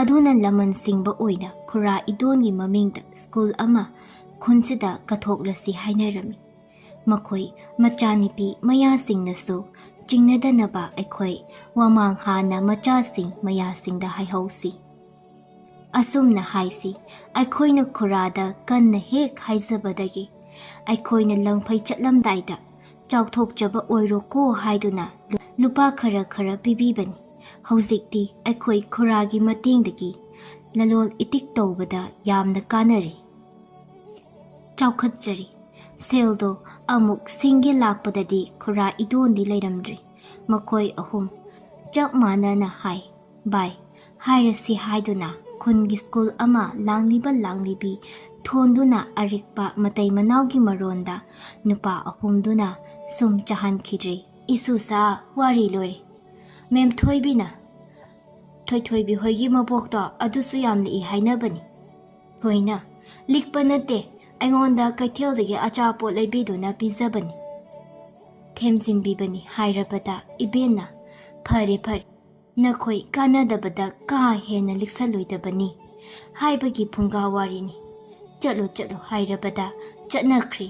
ꯑꯗꯨꯅ ꯂꯃꯟ ꯁꯤꯡꯕ ꯑꯣꯏꯅ ꯈꯨꯔꯥ ꯏꯗꯣꯟꯒꯤ ꯃꯃꯤꯡꯗ ꯁ꯭ꯀꯨꯜ ꯑꯃ ꯈꯨꯟꯁꯤꯗ ꯀꯠꯊꯣꯛꯂꯁꯤ" ꯍꯥꯏꯅꯔꯝꯃꯤ꯫ ꯃꯈꯣꯏ ꯃꯆꯥꯅꯨꯄꯤ ꯃꯌꯥꯁꯤꯡꯅꯁꯨ ꯆꯤꯡꯅꯗꯅꯕ ꯑꯩꯈꯣꯏ ꯋꯥꯃꯥꯡ ꯍꯥꯟꯅ ꯃꯆꯥꯁꯤꯡ ꯃꯌꯥꯁꯤꯡꯗ ꯍꯥꯏꯍꯧꯁꯤ꯫ ꯑꯁꯨꯝꯅ ꯍꯥꯏꯁꯤ, ꯑꯩꯈꯣꯏꯅ ꯈꯨꯔꯥꯗ ꯀꯟꯅ ꯍꯦꯛ ꯍꯥꯏꯖꯕꯗꯒꯤ, ꯑꯩꯈꯣꯏꯅ ꯂꯪꯐꯩ ꯆꯠꯂꯝꯗꯥꯏꯗ "ꯆꯥꯎꯊꯣꯛꯆꯕ ꯑꯣꯏꯔꯣꯀꯣ" ꯍꯥꯏꯗꯨꯅ ꯂꯨꯄꯥ ꯈꯔ ꯈꯔ ꯄꯤꯕꯤꯕꯅꯤ꯫ ꯍꯧꯖꯤꯛꯇꯤ ꯑꯩꯈꯣꯏ ꯈꯨꯔꯥꯒꯤ ꯃꯇꯦꯡꯗꯒꯤ ꯂꯂꯣꯟ ꯏꯇꯤꯛ ꯇꯧꯕꯗ ꯌꯥꯝꯅ ꯀꯥꯟꯅꯔꯦ꯫ ꯆꯥꯎꯈꯠꯆꯔꯤ꯫ ꯁꯦꯜꯗꯣ ꯑꯃꯨꯛ ꯁꯤꯡꯒꯦ ꯂꯥꯛꯄꯗꯗꯤ ꯈꯨꯔꯥ ꯏꯗꯣꯟꯗꯤ ꯂꯩꯔꯝꯗ꯭ꯔꯤ꯫ ꯃꯈꯣꯏ ꯑꯍꯨꯝ ꯆꯞ ꯃꯥꯟꯅꯅ ꯍꯥꯏ, "ꯕꯥꯏ, ꯍꯥꯏꯔꯁꯤ" ꯍꯥꯏꯗꯨꯅ ꯈꯨꯟꯒꯤ ꯁ꯭ꯀꯨꯜ ꯑꯃ ꯂꯥꯡꯂꯤꯕ ꯂꯥꯡꯂꯤꯕꯤ ꯊꯣꯟꯗꯨꯅ ꯑꯔꯤꯛꯄ ꯃꯇꯩ ꯃꯅꯥꯎꯒꯤ ꯃꯔꯣꯟꯗ ꯅꯨꯄꯥ ꯑꯍꯨꯝꯗꯨꯅ ꯁꯨꯝ ꯆꯥꯍꯟꯈꯤꯗ꯭ꯔꯤ꯫ "ꯏꯁꯨꯁꯥ, ꯋꯥꯔꯤ ꯂꯣꯏꯔꯦ꯫ ꯃꯦꯝ ꯊꯣꯏꯕꯤꯅ ꯊꯣꯏꯊꯣꯏꯕꯤ ꯍꯣꯏꯒꯤ ꯃꯕꯣꯛꯇꯣ ꯑꯗꯨꯁꯨ ꯌꯥꯝ ꯂꯤꯛꯏ ꯍꯥꯏꯅꯕꯅꯤ꯫" "ꯊꯣꯏꯅ ꯂꯤꯛꯄ ꯅꯠꯇꯦ, ꯑꯩꯉꯣꯟꯗ ꯀꯩꯊꯦꯜꯗꯒꯤ ꯑꯆꯥꯄꯣꯠ ꯂꯩꯕꯤꯗꯨꯅ ꯄꯤꯖꯕꯅꯤ, ꯊꯦꯝꯖꯤꯟꯕꯤꯕꯅꯤ" ꯍꯥꯏꯔꯕꯗ ꯏꯕꯦꯟꯅ, "ꯐꯔꯦ ꯐꯔꯦ, ꯅꯈꯣꯏ ꯀꯥꯟꯅꯗꯕꯗ ꯀꯥ ꯍꯦꯟꯅ ꯂꯤꯛꯁꯜꯂꯣꯏꯗꯕꯅꯤ" ꯍꯥꯏꯕꯒꯤ ꯐꯨꯡꯒꯥ ꯋꯥꯔꯤꯅꯤ꯫ "ꯆꯠꯂꯣ ꯆꯠꯂꯣ" ꯍꯥꯏꯔꯕꯗ ꯆꯠꯅꯈ꯭ꯔꯦ꯫